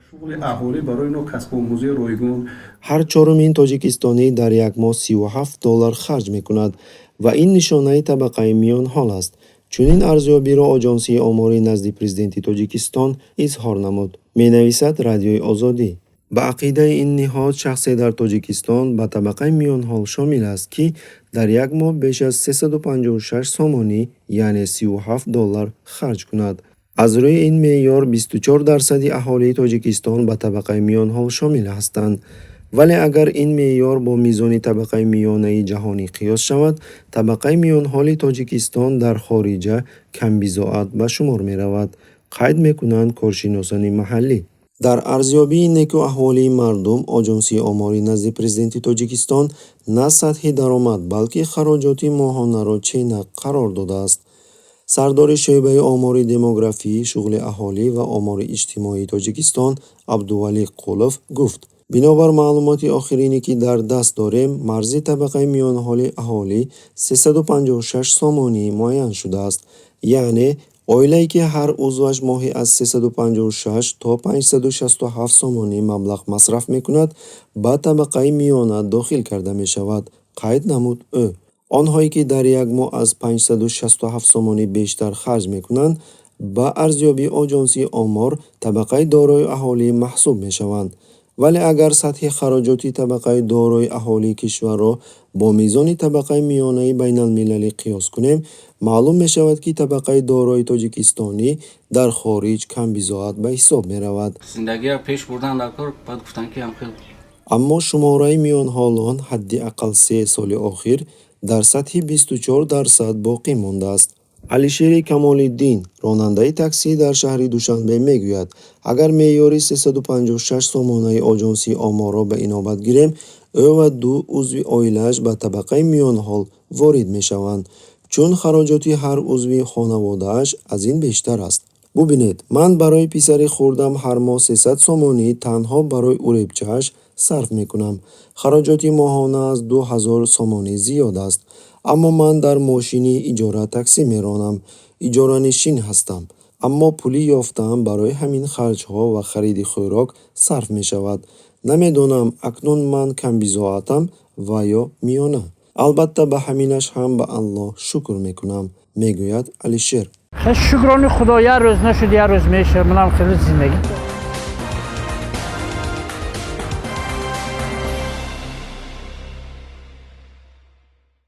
Шуғли аҳолӣ барои инҳо касбомӯзии ройгон. Ҳар чорумин тоҷикистонӣ дар як моҳ 37 доллар харҷ мекунад ва ин нишонаи табақаи миёнҳол аст. Чунин арзёбиро Оҷонсии оморӣ назди Президенти Тоҷикистон изҳор намуд, менависад Радиои Озодӣ. Ба ақидаи ин ниҳод, шахсе дар Тоҷикистон ба табақаи миёнҳол шомил аст, ки дар як моҳ беш аз 356 сомонӣ, яъне 37 доллар харҷ кунад. Аз рӯи ин меъёр 24 дарсади аҳолии Тоҷикистон ба табақаи миёнҳол шомил ҳастанд. Вале агар ин меъёр бо мизони табақаи миёнаи ҷаҳонӣ қиёс шавад, табақаи миёнҳоли Тоҷикистон дар хориҷа камбизоат ба шумор меравад, қайд мекунанд коршиносони маҳаллӣ. Дар арзёбии некӯаҳволии мардум Оҷонсии оморӣ назди Президенти Тоҷикистон на сатҳи даромад, балки хароҷоти моҳонаро ченак қарор додааст. Сардори шӯъбаи омори демографӣ, шуғли аҳолӣ ва омори иҷтимоии Тоҷикистон Абдувалӣ Қулов гуфт: бинобар маълумоти охирине, ки дар даст дорем, марзи табақаи миёнҳоли аҳолӣ 356 сомонӣ муайян шудааст. Яъне оилае, ки ҳар узваш моҳе аз 356 то 567 сомонӣ маблағ масраф мекунад, ба табақаи миёна дохил карда мешавад, қайд намуд ӯ. Онҳое, ки дар як моҳ аз 567 сомонӣ бештар харҷ мекунанд, ба арзёбии Оҷонсии омор табақаи дорои аҳолӣ маҳсуб мешаванд. Вале агар сатҳи хароҷоти табақаи дорои аҳолии кишварро бо мизони табақаи миёнаи байналмилалӣ қиёс кунем, маълум мешавад, ки табақаи дорои тоҷикистонӣ дар хориҷ камбизоат ба ҳисоб меравад. Зиндагиро пеш бурдан дар кор, баъд гуфтанд, ки ҳам хел. Аммо шумораи миёнҳолон ҳадди ақал 3 соли охир дар сатҳи 24% боқӣ мондааст. Алишери Камолиддин, ронандаи таксӣ дар шаҳри Душанбе, мегӯяд, агар меъёри 356 сомонаи Оҷонсии оморро ба инобат гирем, ӯ ва ду узви оилааш ба табақаи миёнҳол ворид мешаванд, чун хароҷоти ҳар узви хонаводааш аз ин бештар аст. Бубинед, ман барои писари хурдам ҳар моҳ 300 сомонӣ танҳо барои уребчааш сарф мекунам. Хароҷоти моҳона аз 2000 сомонӣ зиёд аст. Аммо ман дар мошини иҷора таксӣ меронам, иҷоранишин ҳастам. Аммо пули ёфтаам барои ҳамин харҷҳо ва хариди хӯрок сарф мешавад. Намедонам, акнун ман камбизоатам ва ё миёна. Албатта, ба ҳаминаш ҳам ба Аллоҳ шукр мекунам, мегӯяд Алишер. Шукрони Худо, як рӯз нашуд, як рӯз мешавад. Манам хеле зиндагӣ.